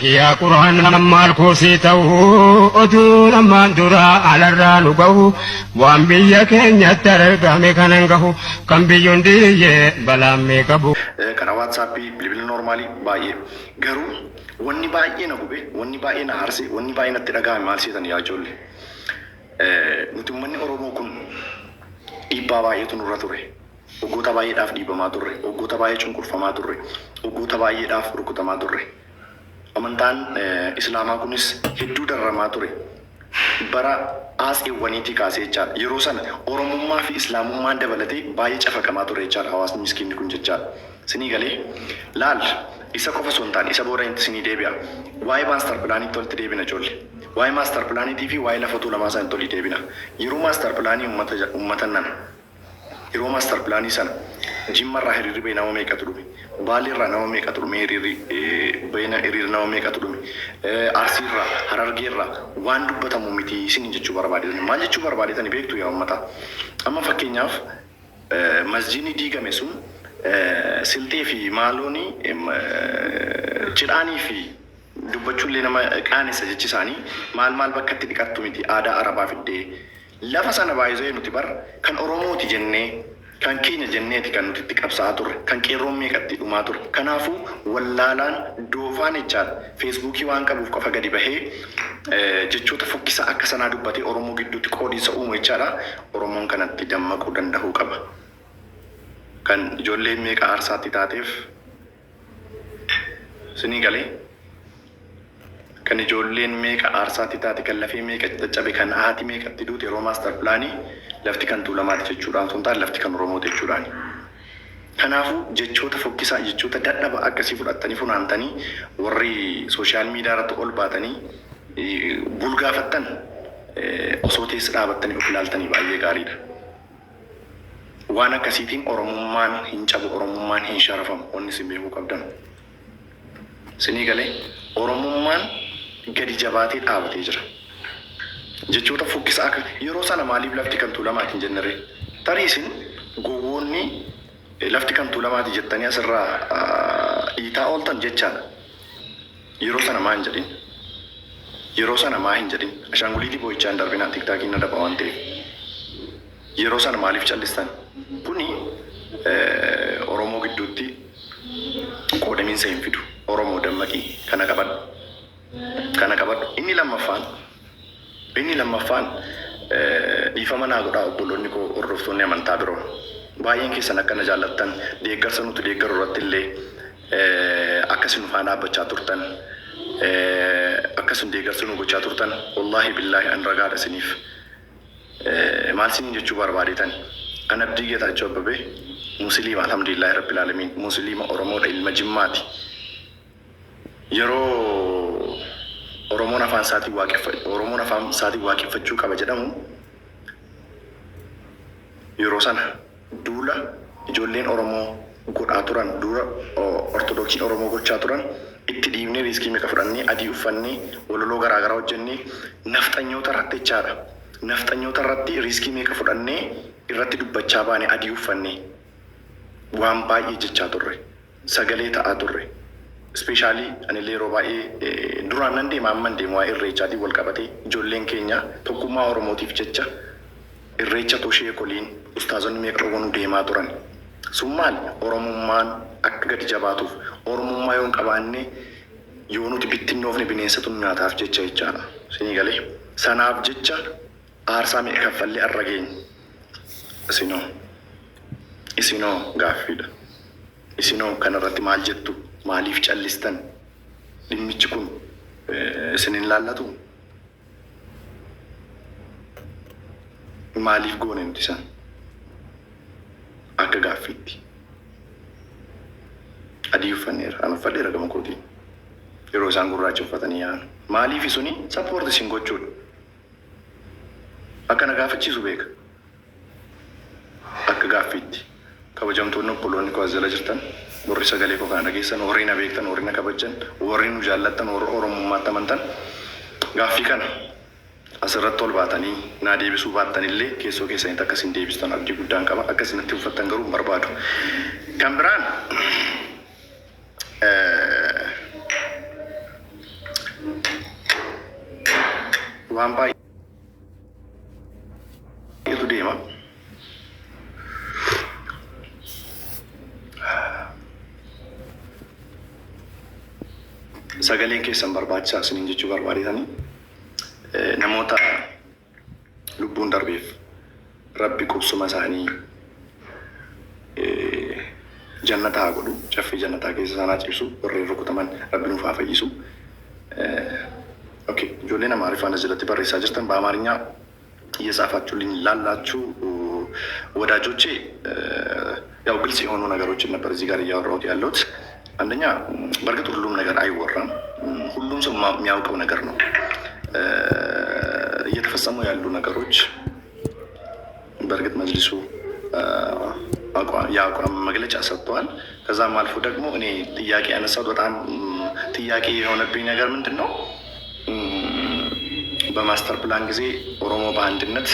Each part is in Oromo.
Yaa Qur'aan maal kuusii ta'u oduun ammaan dura alarraa nu gahu waan biyya keenyatti argame kanan gahu kan biyyoon diyyee balaan meeqa bu'u. Karaa WhatsApp, bilbila normaalii baay'ee. Garuu wanni baay'ee na gube, wanni baay'ee na aarse, wanni baay'ee natti dhaga'ame maal seetan yaa ijoollee? Nuti uummanni Oromoo kun dhiibbaa baay'eetu nurra ture. Waggoota baay'eedhaaf dhiibamaa turre, waggoota baay'ee cunqurfamaa turre, waggoota baay'eedhaaf rukutamaa turre. Amantaan Islaamaa kunis hedduu dararamaa ture. Bara Atseewwaniitii kaasee jechaadha. Yeroo sana Oromummaa fi Islaamummaan dabalatee baay'ee cafaqamaa ture jechaadha hawaasni miskiinni kun jechaadha. Sinii galee? Laal, isa qofa osoo hin taane isa booda sinii deebi'a. Waa'ee maastar pilaaniitti walitti deebina ijoollee. Waa'ee maastar pilaaniitii fi waa'ee lafa Tuulamaa sana itti olii deebina. Yeroo maastar pilaanii uummata uummata nana. Yeroo maastar pilaanii sana Jimma irraa hiriirri bahe nama meeqatu dhume? Baalee irraa nama meeqatu dhume hiriirri bahee hiriirri nama meeqatu dhume? Arsii irraa, Harargee irraa waan dubbatamu miti isiniin jechuu barbaadetani. Maal jechuu barbaadetani beektu yaa uummataa? Amma fakkeenyaaf masjiidni diigame sun Silxee fi Maalooni cidhaanii fi dubbachuullee nama qaanessa jechi isaanii maal maal bakka itti dhiqattu miti aadaa Arabaa fiddee Lafa sana baay'isee nuti bar kan Oromooti jennee, kan keenya jenneeti kan nuti itti qabsaa'aa turre, kan qeerroon meeqa itti dhumaa ture. Kanaafuu wallaalaan, doofaan jechaadha, Feesbuukii waan qabuuf qofa gadi bahee jechoota fokkisaa akka sanaa dubbatee Oromoo gidduutti qoodiinsa uumu jechaadha. Oromoon kanatti dammaquu dandahuu qaba. Kan ijoolleen meeqa aarsaa itti taateef Isinii galee? Kan ijoolleen meeqa aarsaa itti taate, kan lafee meeqa caccabe, kan haati meeqa itti duute yeroo maastar pilaanii lafti kan Tuulamaati jechuudhaan osoo hin taane lafti kan Oromooti jechuudhaani. Kanaafuu jechoota fokkisaa, jechoota dadhaba akkasii fudhattanii funaantanii warri sooshaal miidiyaa irratti ol baatanii bulgaafattan osoo teessa dhaabattanii of ilaaltanii baay'ee gaariidha. Waan akkasiitiin Oromummaan hin cabu, Oromummaan hin sharafamu. Wanni isin beekuu qabdan. Isinii galee? Oromummaan gadi jabaatee dhaabatee jira. Jechoota fokkisaa akka yeroo sana maaliif lafti kan Tuulamaati hin jenneree? Tarii isin gowwoonni lafti kan Tuulamaati jettanii asirraa dhiitaa ooltan jechaadha. Yeroo sana maa hin jedhin? Yeroo sana maa hin jedhin? Ashaanguliitii boo'ichaa hin darbinaa tiktaakiin na daba waan ta'eef. Yeroo sana maaliif callistan? Kuni Oromoo gidduutti qoodamiinsa hin fidu. Oromoo dammaqi kana qabadhu. Kana qabadhu. Inni lammaffaan inni lammaffaan dhiifama naa godhaa obboloonni koo hordoftoonni amantaa biroo. Baay'een keessan akka na jaallattan deeggarsa nuti deeggaru irratti illee Akka isin nu faana dhaabbachaa turtan, akka isin deeggarsa nu gochaa turtan, wallaahi billaahi an ragaadha isiniif. Maal isiniin jechuu barbaadeetani? An Abdii Geetaachoo Abbabee Musiliima alhamdulillaahi rabbil aalamiin Musiliima Oromoodha ilma Jimmaati. Yeroo Oromoon afaan isaatiin waaqeffa Oromoon afaan isaatiin waaqeffachuu qaba jedhamu yeroo sana duula ijoolleen Oromoo godhaa turan, duula Ortodoksiin Oromoo gochaa turan itti dhiibnee riiskii meeqa fudhannee, adii uffannee, walaloo garaa garaa hojjennee nafxanyoota irratti jechaadha. Nafxanyoota irratti riiskii meeqa fudhannee irratti dubbachaa baane adii uffannee. Waan baay'ee jechaa turre. Sagalee ta'aa turre. Ispeeshaalii anillee yeroo baay'ee duraan nan deema amma hin deemu waa'ee irreechaatiin wal qabatee ijoolleen keenya tokkummaa Oromootiif jecha Irreecha too sheekoliin, ustaazonni meeqa dhowwanuu deemaa turan. Sun maali? Oromummaan akka gadi jabaatuuf. Oromummaa yoo hin qabaanne yoo nuti bittinnoofne bineensatu nu nyaataaf jecha jechaadha. Isinii galee? Sanaaf jecha aarsaa meeqa kaffallee arra geenye. Isinoo? Isinoo? Gaaffiidha. Isinoo kanarratti maal jettu? Maaliif callistan? Dhimmichi kun isin hin ilaallatuu? Maaliif goone nuti san? Akka gaaffiitti. Adii uffanneerra. An uffadheera gama kootiin. Yeroo isaan gurraacha uffatanii yaa'an. Maaliifi suni support isin gochuudha. Akka na gaafachiisu beeka. Akka gaaffiitti. Kabajamtoonni obboloonni koo as jala jirtan, warri sagalee koo kana dhageessan, warri na beektan, warri na kabajjan, warri nu jaallattan, warri Oromummaatti amantan, gaaffii kana asirratti ol baatanii naa deebisuu baattanillee keessoo keessanitti akka isin deebistan abdii guddaan qaba. Akka isin natti uffattan garuu hin barbaadu. Kan biraan Waan baay'eetu deema. Sagaleen keessan barbaachisaa isiniin jechuu barbaadetanii namoota lubbuun darbeef Rabbi qubsuma isaanii jannata haa godhu, caffee jannataa keessa isaan haa ciibsu, warreen rukutaman Rabbi nuuf haa fayyisu. Okay, ijoolleen Amaariffaan as jalatti barreessaa jirtan በአማርኛ እየጻፋችሁልኝ ላላችሁ ወዳጆቼ ያው ግልጽ የሆኑ ነገሮችን ነበር እዚህ ጋር እያወራሁት ያለሁት። አንደኛ በእርግጥ ሁሉም ነገር አይወራም፣ ሁሉም ሰው የሚያውቀው ነገር ነው። እየተፈጸሙ ያሉ ነገሮች በእርግጥ መጅሊሱ የአቋም መግለጫ ሰጥተዋል። ከዛም አልፎ ደግሞ እኔ ጥያቄ ያነሳሁት በጣም ጥያቄ የሆነብኝ ነገር ምንድን ነው? በ master plan ጊዜ ኦሮሞ በአንድነት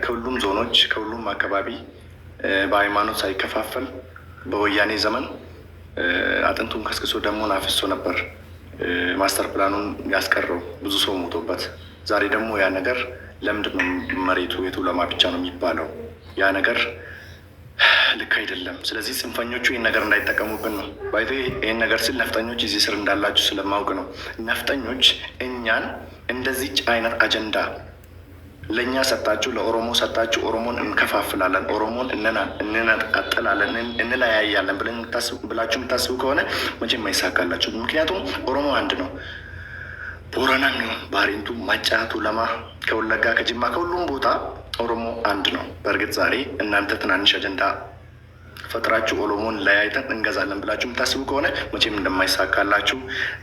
ከሁሉም ዞኖች ከሁሉም አካባቢ በሃይማኖት ሳይከፋፈል በወያኔ ዘመን አጥንቱን ከስክሶ ደሙን አፍሶ ነበር master plan ኑን ያስቀረው፣ ብዙ ሰው ሞቶበት። ዛሬ ደግሞ ያ ነገር ለምንድን ነው መሬቱ የቱለማ ብቻ ነው የሚባለው? ያ ነገር ልክ አይደለም። ስለዚህ ጽንፈኞቹ ይህን ነገር እንዳይጠቀሙብን ነው። By the way ይህን ነገር ስል ነፍጠኞች እዚህ ስር እንዳላችሁ ስለማውቅ ነው። ነፍጠኞች እኛን እንደዚች አይነት አጀንዳ ለእኛ ሰጣችሁ፣ ለኦሮሞ ሰጣችሁ፣ ኦሮሞን እንከፋፍላለን፣ ኦሮሞን እንነጣጥላለን፣ እንለያያለን ብላችሁ የምታስቡ ከሆነ መቼም አይሳካላችሁ። ምክንያቱም ኦሮሞ አንድ ነው። ቦረና ይሁን ባሬንቱ፣ ማጫ፣ ቱለማ፣ ከወለጋ፣ ከጅማ፣ ከሁሉም ቦታ ኦሮሞ አንድ ነው። በእርግጥ ዛሬ እናንተ ትናንሽ አጀንዳ ፈጥራችሁ ኦሮሞን ለያይተን እንገዛለን ብላችሁ የምታስቡ ከሆነ መቼም እንደማይሳካላችሁ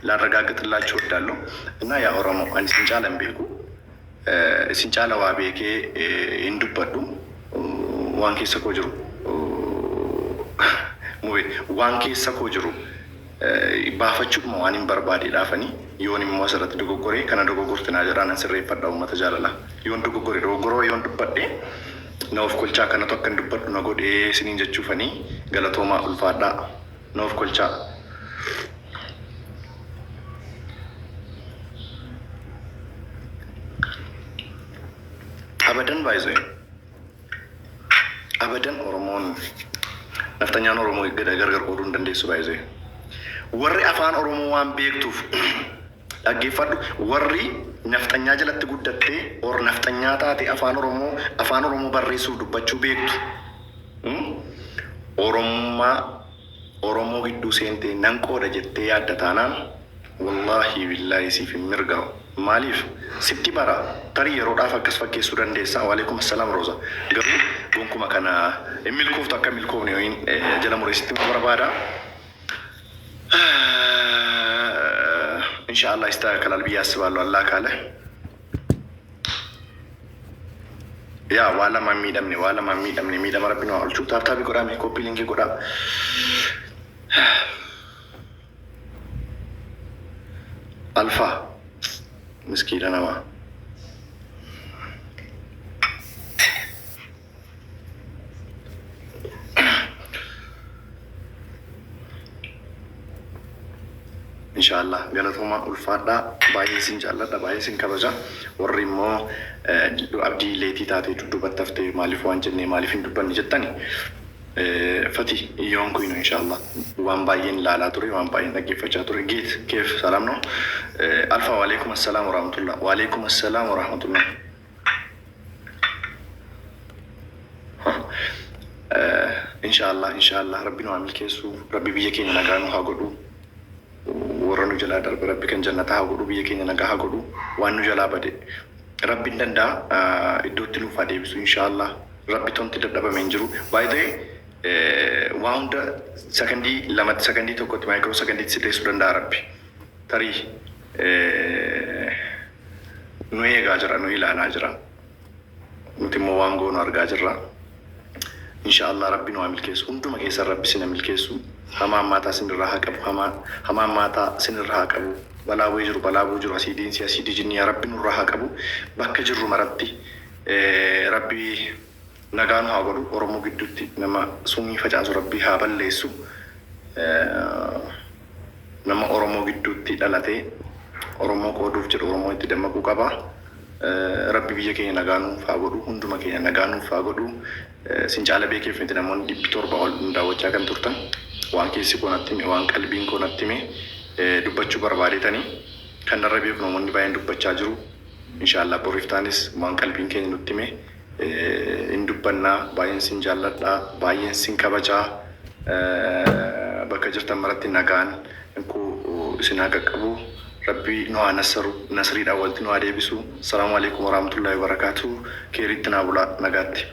ላረጋግጥላችሁ እወዳለሁ። እና yaa Oromoo, ani isin caala hin beeku, isin caala waa beekee hin dubbadhu. Waan keessa koo jiru mube waan keessa koo jiru baafachuudhuma waan hin barbaade dhaafanii yoon immoo asirratti dogoggoree kana dogoggortinaa jedhaa nan sirreeffadha. Uummata jaalala, yoon dogoggore dogoggoroo yoon dubbadhe na of kolchaa. Kanatu akka hin dubbadhu na godhee isiniin jechuufanii. Galatoomaa, ulfaadhaa, na of kolchaa. Abadan baay'isee abadan Oromoon naftanyaan Oromoo gargar qooduu hin dandeessu baay'isee. Warri afaan Oromoo waan beektuuf dhaggeeffadhu, warri naftanyaa jalatti guddattee or naftanyaa taate afaan Oromoo barreessuuf dubbachuu beektu. Oromummaa Oromoo gidduu seentee nan qooda jettee yaadda taanaan, wallaahi billaahi siif hin mirgaa'u. Maaliif sitti bara tarii yeroodhaaf akkas fakkeessuu dandeessa. Waalaikum assalaam Rooza. Garuu gonkuma kana hin milkooftu, akka milkoofne yookiin jala mureessitti barbaada. ኢንሻአላህ ይስተካከላል ብዬ አስባለሁ። አላህ ካለ yaa waa lama hin miidhamne, waa lama hin miidhamne, miidhama Rabbi nu haa oolchu. Tap tap godhaa mee, copy link godhaa. Alfaa miskiina namaa. Inshaallah, galatoomaa, ulfaadhaa, baay'ee isin jaalladha, baay'ee isin kabaja. Warri immoo abdii leetii taatee dudduubatti haftee maaliif waan jennee maaliif hin dubbanne jettani, fati yoon kuyno inshaallah waan baay'een ilaalaa ture, waan baay'een dhaggeeffachaa ture. ጌት ኬፍ ሰላም ነው? አልፋ ዋሌይኩም አሰላም ወራህመቱላህ፣ ዋሌይኩም አሰላም ወራህመቱላህ። Inshaallah, inshaallah, Rabbi nu haa milkeessu, Rabbi biyya keenya nagaa nu haa godhu. Warra nu jalaa darbe Rabbi kan jannataa haa godhu, biyya keenya nagaa haa godhu. Waan nu jalaa bade Rabbi hin danda'a iddootti nuuf haa deebisu inshaallah. Rabbi tonti dadhabame hin jiru. Baay'ee waa hunda sakandii lamatti, sakandii tokkotti, micro secondiitti sirreessuu danda'a Rabbi. Tarii nu eegaa jira, nu ilaalaa jira. Nuti immoo waan goonu argaa jirra. Inshaallah Rabbi nu haa milkeessu. Hunduma keessan Rabbi sina milkeessu. Hamaa hammaataa sinirraa haa qabu. Hamaa hamaa hammaataa sinirraa haa qabu. Balaa bu'ee jiru, balaa bu'uu jiru, asiidiinsi, asiidii jinnii Rabbi nurraa haa qabu. Bakka jirru maratti Rabbi nagaa nu haa godhu. Oromoo gidduutti nama summii facaasu Rabbi haa balleessu. Nama Oromoo gidduutti dhalatee Oromoo qooduuf jedhu Oromoo itti dammaquu qaba. Rabbi biyya keenya nagaa nuuf haa godhu, hunduma keenya nagaa nuuf haa godhu. Sin caala beekeef miti namoonni 700 ol nu daawwachaa kan turtan. Waan keessi koo natti hime, waan qalbiin koo natti hime dubbachuu barbaadetani. Kan narra beeku namoonni baay'een dubbachaa jiru. Inshaallah bor iftaanis waan qalbiin keenya nutti hime hin dubbanna. Baay'een sin jaalladha, baay'een sin kabaja. Bakka jirtan maratti nagaan koo isin haa qaqqabu. Rabbi nu haa nassaru, nasriidhaan walitti nu haa deebisu. Assalaamu alaikum warahmatullahi wabarakatuh. Keeriitti naa bulaa, nagaatti.